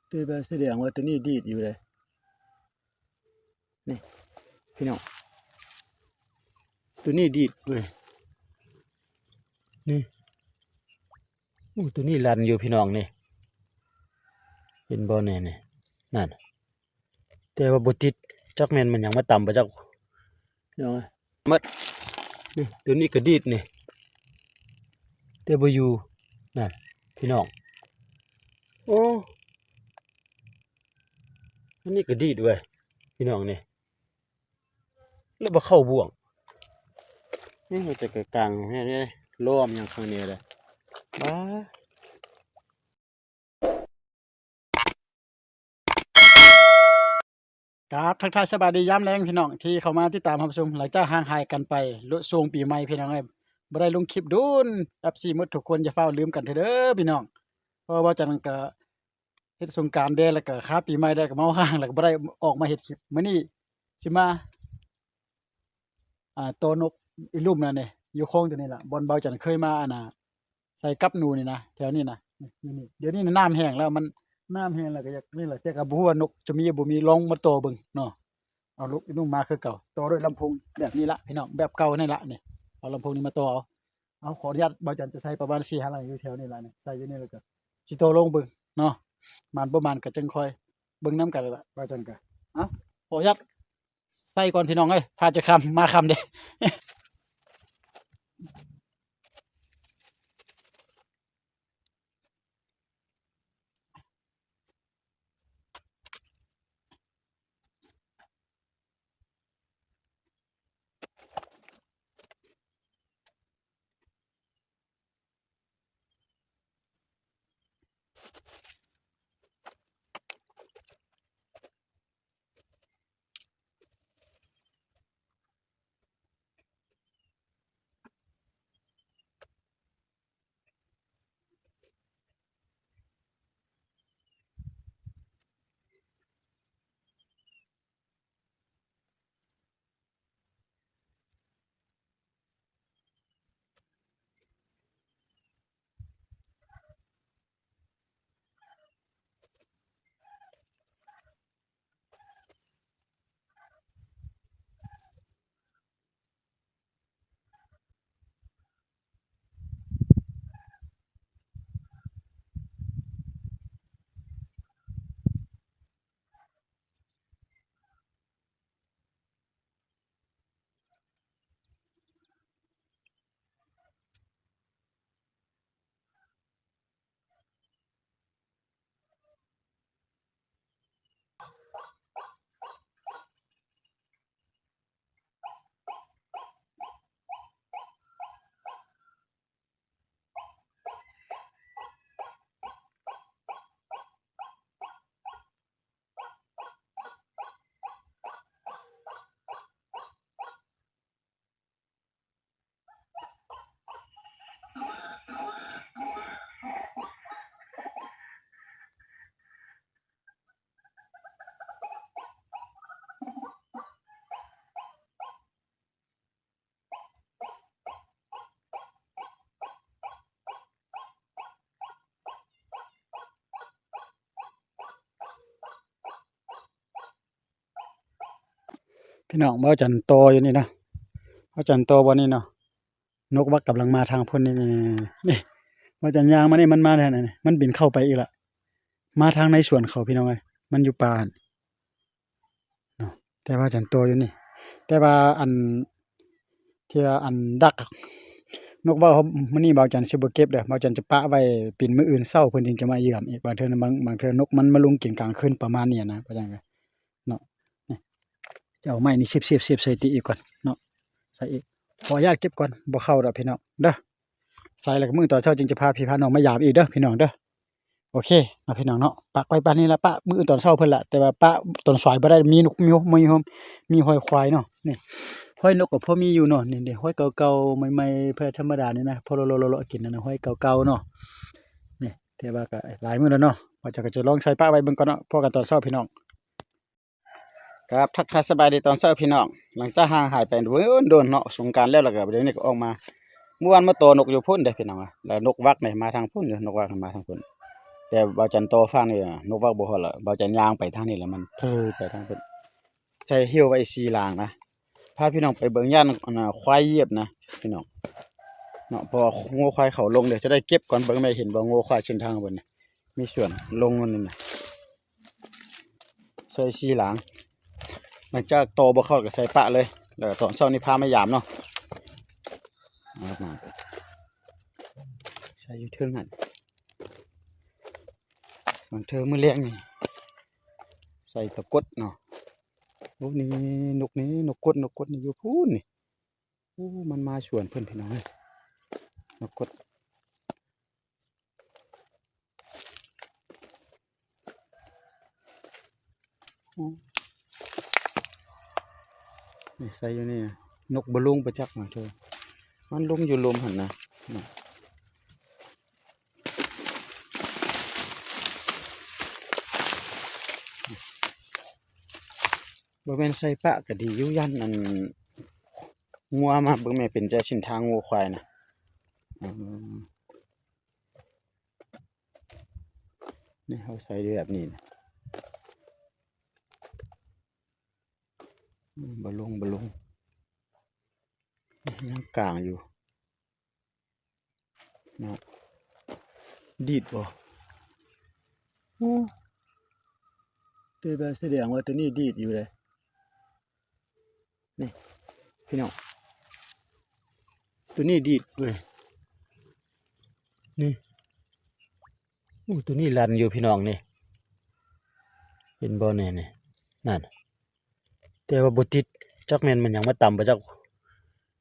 ແຕ່ວ່າສະແດງວ່າໂຕນີ້ດີດຢູ່ເດ້ ນີ້ພີ່ນ້ອງ ໂຕນີ້ດີດເວີຍ ນີ້ ໂອ້ ໂຕນີ້ລັນຢູ່ພີ່ນ້ອງນີ້ ເຫັນບໍ່ແນ່ນີ້ ນັ້ນ ແຕ່ວ່າບໍ່ຕິດ ຈັກແມ່ນມັນຫຍັງມາຕຳບໍ່ຈັກ ພີ່ນ້ອງເອີຍ ໝົດ ນີ້ ໂຕນີ້ກະດີດນີ້ ແຕ່ບໍ່ຢູ່ ນັ້ນ ພີ່ນ້ອງ ໂອ້ ອັນນີ້ກະດີດເວີຍ ພີ່ນ້ອງນີ້ ແລ້ວບໍ່ເຂົ້າບ່ວງ ນີ້ມັນຈະກະກັງແນ່ເດ້ ລ້ອມຫຍັງຂ້າງນີ້ເດ້ ບາ ກາບທັກທາຍສະບາຍດີຍາມແລງພີ່ນ້ອງ ທີ່ເຂົ້າມາຕິດຕາມຮັບຊົມ ຫຼັງຈາກຫ່າງຫາຍກັນໄປ ລະຊ່ວງປີໃໝ່ພີ່ນ້ອງເອີຍ ບໍ່ໄດ້ລົງຄລິບດົນ ເອັຟຊີໝົດທຸກຄົນ ຢ່າຟ້າວລືມກັນເດີພີ່ນ້ອງ ເພາະວ່າເວົ້າຈັນກະເຮັດສົງການແດ່ ແລ້ວກະຄາປີໃໝ່ແດ່ ກະເມົາຮ້າງ ແລ້ວກະບໍ່ໄດ້ອອກມາເຮັດຄລິບ ມື້ນີ້ຊິມາ ອ່າ ຕໍ່ນົກອີລຸ່ມນັ້ນເດ້ ຢູ່ຄອງຕົວນີ້ລະ ບ່ອນເບົາຈັນເຄີຍມາ ອັນນ່າ ໃສ່ກັບໜູນີ້ນະ ແຖວນີ້ນະ ນີ້ ດຽວນີ້ນະນ້ຳແຫ້ງແລ້ວ ມັນ ນ້ຳແຫ້ງແລ້ວກະຢາກນີ້ລະ ແຕ່ກະບໍ່ຮູ້ວ່ານົກຈະມີບໍ່ມີ ລອງມາຕໍ່ເບິ່ງເນາະ ເອົາລູກອີນຸ່ມມາຄືເກົ່າ ຕໍ່ດ້ວຍລຳໂພງແບບນີ້ລະພີ່ນ້ອງ ແບບເກົ່ານີ້ລະນີ້ ເອົາລຳໂພງນີ້ມາຕໍ່ເອົາ ເອົາ ຂໍອະນຸຍາດ ບ່າວຈັນຈະໃສ່ປະມານສີ່ຫ້າຫຼັງຢູ່ແຖວນີ້ລະນີ້ ໃສ່ຢູ່ນີ້ແລ້ວກະຊິຕໍ່ລົງເບິ່ງເນາະ ໝານບໍ່ໝານກະຈັ່ງຄ່ອຍເບິ່ງນຳກັນລະ ບ່າວຈັນກະ ເອົາ ຂໍອະນຸຍາດ ໃສ່ກ່ອນພີ່ນ້ອງເອີຍ ຟ້າຈະຄ່ຳ ມາຄ່ຳເດ້. ພີ່ນ້ອງ ບ່າວຈັນຕໍ່ຢູ່ນີ້ເນາະ ບ່າວຈັນຕໍ່ບ່ອນນີ້ເນາະ ນົກວັກກຳລັງມາທາງພຸ້ນນີ້ ນີ້ ບ່າວຈັນຍ່າງມານີ້ ມັນມາແນວນັ້ນ ມັນບິນເຂົ້າໄປອີກລະ ມາທາງໃນສວນເຂົາ ພີ່ນ້ອງເອີຍ ມັນຢູ່ປ່າຫັ້ນ ເນາະ ແຕ່ວ່າຈັນໂຕຢູ່ນີ້ ແຕ່ວ່າອັນ ທີ່ວ່າອັນດັກ ນົກເວົ້າ ມື້ນີ້ບ່າວຈັນຊິບໍ່ເກັບເດີ ບ່າວຈັນຈະປະໄວ້ເປັນມື້ອື່ນເຊົ້າ ເພິ່ນຈຶ່ງຈະມາຢ້ຽມອີກ ບາງເທື່ອ ບາງ ບາງເທື່ອນົກມັນມາລົງກິນກາງຄືນປະມານນີ້ນະ ວ່າຈັ່ງໃດເນາະ ນີ້ ຈະເອົາໄມ້ນີ້ເສຽບໆໃສ່ຕິອີກກ່ອນເນາະ ໃສ່ອີກ ຂໍອະນຸຍາດເກັບກ່ອນ ບໍ່ເຂົ້າດອກພີ່ນ້ອງເດີ ໃສ່ແລ້ວມື້ຕອນເຊົ້າຈຶ່ງຈະພາພີ່ພານ້ອງມາຢາມອີກເດີພີ່ນ້ອງເດີ. ໂອເຄເນາະພີ່ນ້ອງເນາະ ປະໄວ້ປານນີ້ລະ ປະມື້ຕອນເຊົ້າເພິ່ນລະ ແຕ່ວ່າປະຕອນສາຍບໍ່ໄດ້ ມີນົກ ມີ ມີ ມີຮອຍຄວາຍເນາະ ນີ້ ຮອຍນົກກໍພໍມີຢູ່ເນາະ ນີ້ເດ້ ຮອຍເກົ່າໆ ໃໝ່ໆ ເພື່ອທຳມະດານີ້ນະ ພໍເລາະໆໆ ເລາະໆ ກິນນັ້ນນະ ຮອຍເກົ່າໆເນາະ ນີ້ ແຕ່ວ່າກໍຫຼາຍມື້ແລ້ວເນາະ ວ່າຈະ ກໍຈະລອງໃສ່ປະໄວ້ເບິ່ງກ່ອນເນາະ ພໍ້ກັນຕອນເຊົ້າພີ່ນ້ອງ. ຄັບ ທັກທາຍສະບາຍດີຕອນເຊົ້າພີ່ນ້ອງ ຫຼັງຈາກຫ່າງຫາຍໄປດົນໆເນາະ ສົງການແລ້ວ ແລ້ວກໍດຽວນີ້ກໍອອກມາ ເມື່ອວານມາຕໍ່ນົກຢູ່ພຸ້ນເດ້ພີ່ນ້ອງ ແລ້ວນົກວັກນີ້ມາທາງພຸ້ນຢູ່ ນົກວັກມາທາງພຸ້ນ ແຕ່ບ່າວຈັນຕໍ່ຟາກນີ້ ນົກເວົ້າບໍ່ຮອດລະ ບ່າວຈັນຍ່າງໄປທາງນີ້ລະ ມັນເພີໄປທາງເພິ່ນ. ໃສ່ຫິ້ວໄວ້ສີ່ຫຼັງນະ ພາພີ່ນ້ອງໄປເບິ່ງ ຢ້ານ ອັນນ່າ ຄວາຍຢຽບນະພີ່ນ້ອງເນາະ ເພາະວ່າງົວຄວາຍເຂົາລົງ ດຽວຈະໄດ້ເກັບກ່ອນ. ເບິ່ງແມ່ເຫັນບໍ່ ງົວຄວາຍເສັ້ນທາງເພິ່ນນະ ມີສວນລົງນັ້ນນະ. ໃສ່ສີ່ຫຼັງ ຫຼັງຈາກຕໍ່ບໍ່ເຂົ້າກໍໃສ່ປະເລີຍ ແລ້ວກໍຕອນເຊົ້ານີ້ພາມາຢາມເນາະ. ໃສ່ຢູ່ເທິງຫັ້ນ ບາງເທື່ອມື້ແລງນີ້ໃສ່ຕະກົດເນາະ. ໂອ້ ນີ້ນົກນີ້ ນົກກົດ ນົກກົດນີ້ຢູ່ພຸ້ນນີ້. ໂອ້ ມັນມາສວນເພິ່ນພີ່ນ້ອງເອີຍ ນົກກົດ. ໂອ້ ນີ້ໃສ່ຢູ່ນີ້ນະ ນົກບໍ່ລົງໄປຈັກນະເທີ ມັນລົງຢູ່ລຸ່ມຫັ້ນນະ. ບໍ່ແມ່ນໃສ່ປະກໍດີຢູ່ ຢ້ານອັນງົວມາ. ເບິ່ງແມ່ ເປັນແຕ່ເສັ້ນທາງງົວຄວາຍນະ. ອືມ ນີ້ເຮົາໃສ່ແບບນີ້ນະ ອືມ ບໍ່ລົງ ບໍ່ລົງ ຍັງກາງຢູ່. ເນາະ ດີດບໍ່? ໂອ້ ແຕ່ວ່າສະແດງວ່າໂຕນີ້ດີດຢູ່ເດ້ ນີ້ພີ່ນ້ອງ ໂຕນີ້ດີດເວີຍ ນີ້. ໂອ້ ໂຕນີ້ລັນຢູ່ພີ່ນ້ອງນີ້ ເຫັນບໍ່ນີ້ ນີ້ ນັ້ນ ແຕ່ວ່າບໍ່ຕິດ ຈັກແມ່ນມັນຫຍັງມາຕຳບໍ່ຈັກ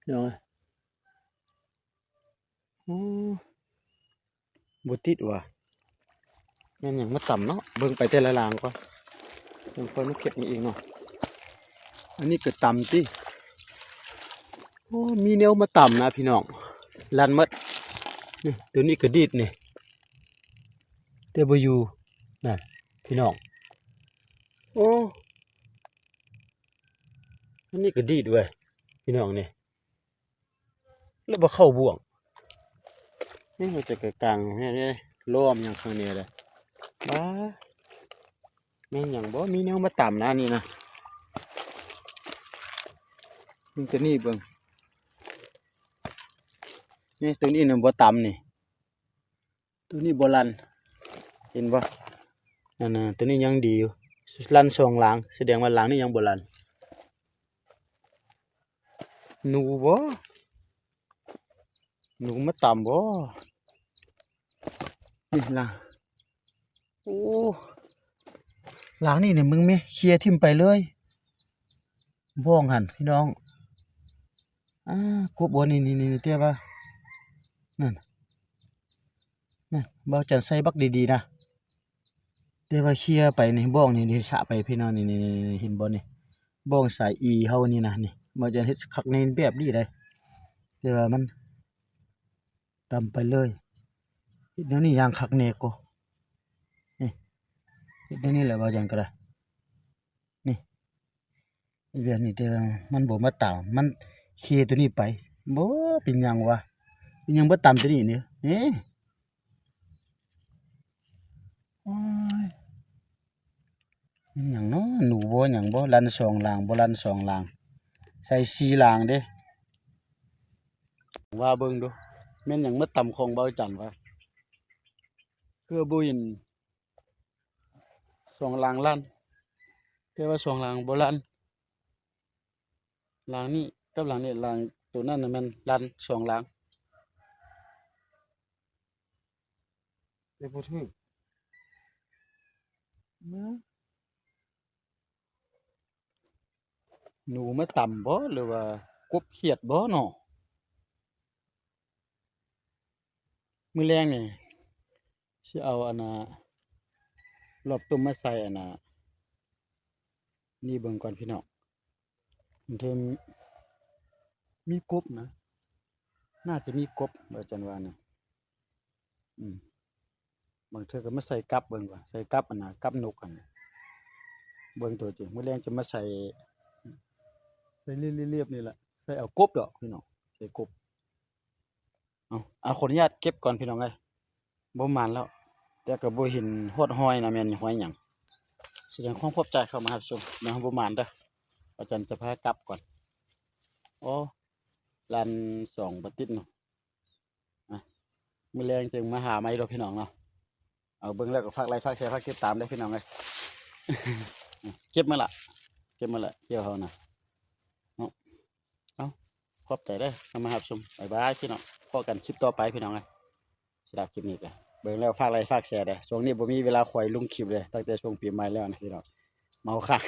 ພີ່ນ້ອງເອີຍ. ໂອ້ ບໍ່ຕິດວ່າ ແມ່ນຫຍັງມາຕຳເນາະ ເບິ່ງໄປແຕ່ລະຫຼັງກ່ອນ ຈັ່ງຄ່ອຍມາເກັບມາອີກເນາະ. ອັນນີ້ກໍຕຳຕິ ໂອ້ ມີແນວມາຕຳນະພີ່ນ້ອງ ລັນໝົດ. ນີ້ ໂຕນີ້ກໍດີດນີ້ ແຕ່ບໍ່ຢູ່ ນັ້ນພີ່ນ້ອງ. ໂອ້ ອັນນີ້ກໍດີດເວີຍພີ່ນ້ອງນີ້ ແລ້ວບໍ່ເຂົ້າບ່ວງ. ນີ້ເຮົາຈະກະກາງແມ່ນເດ້ ລ້ອມຫຍັງຂ້າງໃນເດ້. ບ້າ ແມ່ນຫຍັງບໍ່ ມີແນວມາຕຳນະ ອັນນີ້ນະ. ເບິ່ງໂຕນີ້ເບິ່ງ ນີ້ ໂຕນີ້ນະບໍ່ຕຳນີ້. ໂຕນີ້ບໍ່ລັນ ເຫັນບໍ່? ນັ້ນນະ ໂຕນີ້ຍັງດີຢູ່ ລັນສອງຫຼັງ ສະແດງວ່າຫຼັງນີ້ຍັງບໍ່ລັນ. ໜູບໍ່? ໜູມາຕຳບໍ່? ນີ້ລະ ໂອ້ ຫຼັງນີ້ນີ້ ເບິ່ງແມະ ເຄຍຖິ້ມໄປເລີຍ ບ້ອງຫັ້ນພີ່ນ້ອງ. ອາ ກົບບໍ່? ນີ້ ນີ້ ນີ້ ແຕ່ວ່າ ນັ້ນ ນັ້ນ ບ່າວຈັນໃສ່ບັກດີໆນະ ແຕ່ວ່າເຄຍໄປນີ້ ບ້ອງນີ້ ນີ້ ສະໄປພີ່ນ້ອງ ນີ້ ນີ້ ນີ້ ເຫັນບໍ່ນີ້? ບ້ອງສາຍອີເຮົານີ້ນະ ນີ້ ບ່າວຈັນເຮັດຄັກແນ່ແບບນີ້ໄດ໋ ແຕ່ວ່າມັນ ຕຳໄປເລີຍ ເຮັດແນວນີ້ຢ່າງຄັກແນ່ກໍ ນີ້ ເຮັດແນວນີ້ແຫຼະ ວ່າຫຍັງກໍໄດ້ ນີ້ ເຮັດແບບນີ້ ແຕ່ວ່າມັນບໍ່ມາຕາມ ມັນເຄໂຕນີ້ໄປ ບໍ່ເປັນຫຍັງວະ ເປັນຫຍັງບໍ່ຕຳໂຕນີ້ນີ້ ນີ້ ໂອ້ຍ. ແມ່ນຫຍັງເນາະ ໜູບໍ່ຫຍັງບໍ່ ລັນສອງຫຼັງບໍ່ ລັນສອງຫຼັງ ໃສ່ສີ່ຫຼັງເດ້ ວ່າເບິ່ງດູ ແມ່ນຫຍັງມາຕຳຂອງບ່າວຈັນວະ ຄືບໍ່ເຫັນສອງຫຼັງລັນ ແຕ່ວ່າສອງຫຼັງບໍ່ລັນ ຫຼັງນີ້ກັບຫຼັງນີ້ ຫຼັງໂຕນັ້ນນະແມ່ນລັນສອງຫຼັງ. ເຮັດບໍ່ຖືກ ໜູມາຕຳບໍ່ ຫຼືວ່າກົບຂຽດບໍ່ເນາະ? ມື້ແລງນີ້ຊິເອົາອັນນ່າ ລອບຕົ້ມມາໃສ່ອັນນ່າ ນີ້ເບິ່ງກ່ອນພີ່ນ້ອງ. ບາງເທື່ອມີກົບນະ ໜ້າຈະມີກົບ ອາຈານວ່ານະ ອືມ ບາງເທື່ອກໍມາໃສ່ກັບເບິ່ງວ່າ ໃສ່ກັບອັນນ່າ ກັບນົກຫັ້ນ ເບິ່ງໂຕຈິງ ມື້ແລງຈະມາໃສ່ ໃສ່ລຽບໆນີ້ແຫຼະ ໃສ່ເອົາກົບດອກພີ່ນ້ອງ ໃສ່ກົບ. ເອົາ ເອົາ ຂໍອະນຸຍາດເກັບກ່ອນພີ່ນ້ອງເອີຍ ບໍ່ໝານແລ້ວ ແຕ່ກໍບໍ່ເຫັນຮອດຮອຍນະ ແມ່ນຮອຍຫຍັງ. ສະແດງຄວາມຂອບໃຈເຂົ້າມາຮັບຊົມເນາະ. ບໍ່ໝານເດີ ອາຈານຈະພາກັບກ່ອນ. ໂອ້ ລ້ານສອງບໍ່ຕິດເນາະ. ອ່ະ ມື້ແລງຈຶ່ງມາຫາໃໝ່ເດີພີ່ນ້ອງເນາະ. ເອົາ ເບິ່ງແລ້ວກໍຝາກໄລ ຝາກແຊ ຝາກຕິດຕາມເດີພີ່ນ້ອງເອີຍ. ເກັບມາລະ ເກັບມາລະ ກ່ຽວເຮົານະເນາະ. ເອົາ ຂອບໃຈເດີ ເຂົ້າມາຮັບຊົມ. ບາຍບາຍພີ່ນ້ອງ ພໍ້ກັນຄລິບຕໍ່ໄປພີ່ນ້ອງເອີຍ. ສຳລັບຄລິບນີ້ກໍເບິ່ງແລ້ວຝາກໄລ ຝາກແຊເດີ. ຊ່ວງນີ້ບໍ່ມີເວລາຄ່ອຍລົງຄລິບເລີຍ ຕັ້ງແຕ່ຊ່ວງປີໃໝ່ແລ້ວນະພີ່ນ້ອງ ເມົາຄ້າງ.